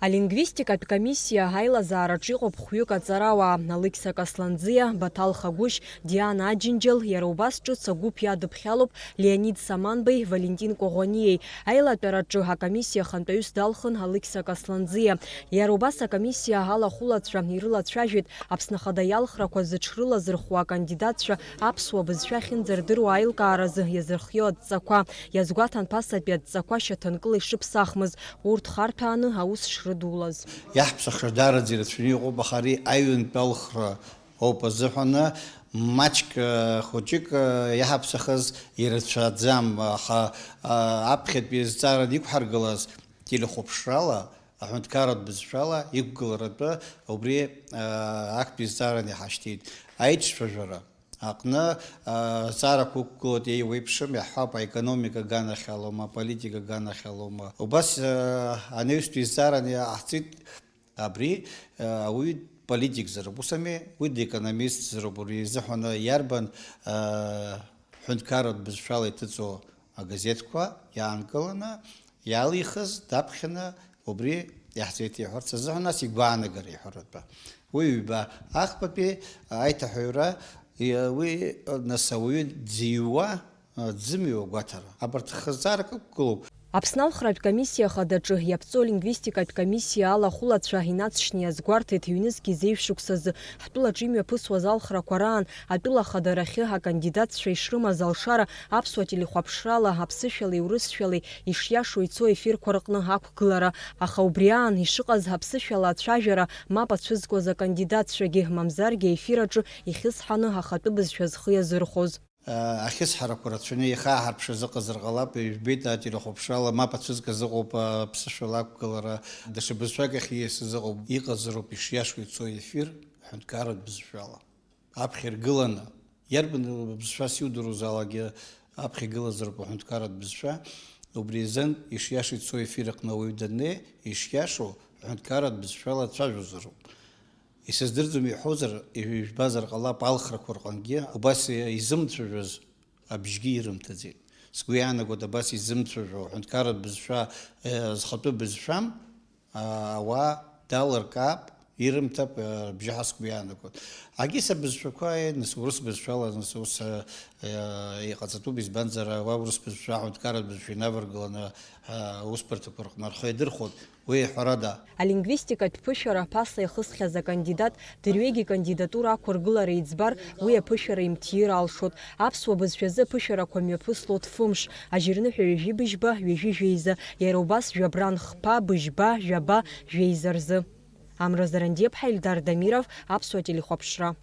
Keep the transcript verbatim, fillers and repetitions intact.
Алингвистикатә комиссиа аилазаараҿ иҟоуп хәҩык аҵарауаа, Алықьса Касланӡиа, Баҭал Хагәышь, Диана Аџьынџьал, иара убас ҿыц агәыԥ иадыԥхьалоуп Леонид Саманбеи, Валентин Коӷониеи. Аилатәараҿы акомиссиа ахантәаҩыс далхын Алықьса Касланӡиа. Иара убас акомиссиа алахәылацәа ирылацәажәеит Аԥсны Ахада иалхрақәа зыҽрылазырхәуа акандидатцәа аԥсуа бызшәа ахьынӡардыруа аилкааразы иазырхиоу адҵақәа. Иазгәаҭан ԥасатәи адҵақәа шьаҭанкыла ишыԥсахмыз, урҭ харҭәааны аус шрыдулаз. Иаҳԥсахра даараӡа ирацәаны иҟоуп, аха ари аҩынтә алхра ауп азыҳәаны, маҷк, э, хәыҷык, э, иаҳаԥсахыз ирацәаӡам, аха, э, аԥхьатәи зҵааран иқәҳаргылаз телехәаԥшрала, аҳәынҭқарратә бызшәала иқәгыларатәы убри, э, актәи зҵааран иҳашьҭеит. Аиҿцәажәара аҟны, а, зҵаарақәа ықәгылоит, еиуеиԥшым, иаҳҳәап, аекономика аганахьалома, аполитика аганахьалома. Убас, а, анаҩстәи зҵаараны иҟаҳҵеит абри, а, ауаҩы политикзароуп, ус ами, уи декономистзароуп, уи изыҳәаны иарбан, а, ҳәынҭқарратә бызшәала иҭыҵуа агазеҭқәа иаанкыланы, иалихыз даԥхьаны убри иаҳзеиҭеиҳәарц азыҳәан, нас игәаанагара иҳәаратәы. Уи ҩба, ахԥатәи аиҭаҳәаҩра, и-, уи, нас, ауаҩы дзиуа, дзымҩуа гәаҭара. Абарҭ хырҵаарак ықәгылоуп. Аԥсны алхратә комиссиа хадаҿы иаԥҵоу алингвистикатә комиссиа алахәылацәа инацшьны иазгәарҭеит, ҩнызқь изеижә шықәсазы ҳтәылаҿы имҩаԥысуаз алхрақәа раан атәыла ахадарахьы акандидатцәа ишрымаз алшара аԥсуа телехәаԥшрала, аԥсышәалеи урысшәалеи ишиашоу ицо ефирқәа рҟны ақәгылара, аха убри аан ишыҟаз аԥсышәала ацәажәара мап ацәызкуаз акандидатцәагьы, мамзаргьы аефир аҿы ихьысҳаны ахатәы бызшәа зхы иазырхәоз. Ахьысҳарақәа рацәаны ихаҳарԥшыз ыҟазар ҟалап, ижәбеит, ателехәаԥшрала мап ацәызкыз ыҟоуп, аԥсышәала ақәгылара, даҽа бызшәак ахь ииасыз ыҟоуп, иҟазароуп ишиашоу ицо аефир ҳәынҭқарратә бызшәала. Аԥхьа иргыланы, иарбан бызшәас иудыруазаалакгьы аԥхьа игылазароуп аҳәынҭқарратә бызшәа, убри азын ишиашоу ицо ефир аҟны ауаҩы даннеи, ишиашоу аҳәынҭқарратә бызшәала дцәажәозароуп. Исыздырӡом иҳәозар, ижәбазар ҟалап, алхрақәа рҟынгьы убас изымцәажәоз абжьгьы ирымҭаӡеит. Сгәы иаанагоит, абас изымцәажәо аҳәынҭқарратә бызшәа, э, зхатәы бызшәам, а, ауаа далыркаап, ирымҭап, э, рыбжьы ҳәа сгәы иаанагоит. Агьыс абызшәақәа, э, нас урыс бызшәала, нас ус, э, э, иҟаҵатәуп, избанзар, ауаа урыс бызшәа аҳәынҭқарратә бызшәа инаваргыланы, э, аусбарҭақәа рҟны рхы иадырхәоит, уи ҳәарада. Алингвистикатә ԥышәара ԥаса иахысхьаз акандидат дырҩегьых кандидатура ақәыргылара иӡбар, уи аԥышәара имҭиир алшоит. Аԥсуа бызшәазы аԥышәарақәа мҩаԥыслоит фымш, ажьырныҳәа ҩажәи быжьба, ҩажәи жәеиза, иара убас жәабран хԥа, быжьба, жәаба, жәеиза рзы. Амра Зарандиаԥҳа, Ельдар Дамиров, Аԥсуа телехәаԥшра.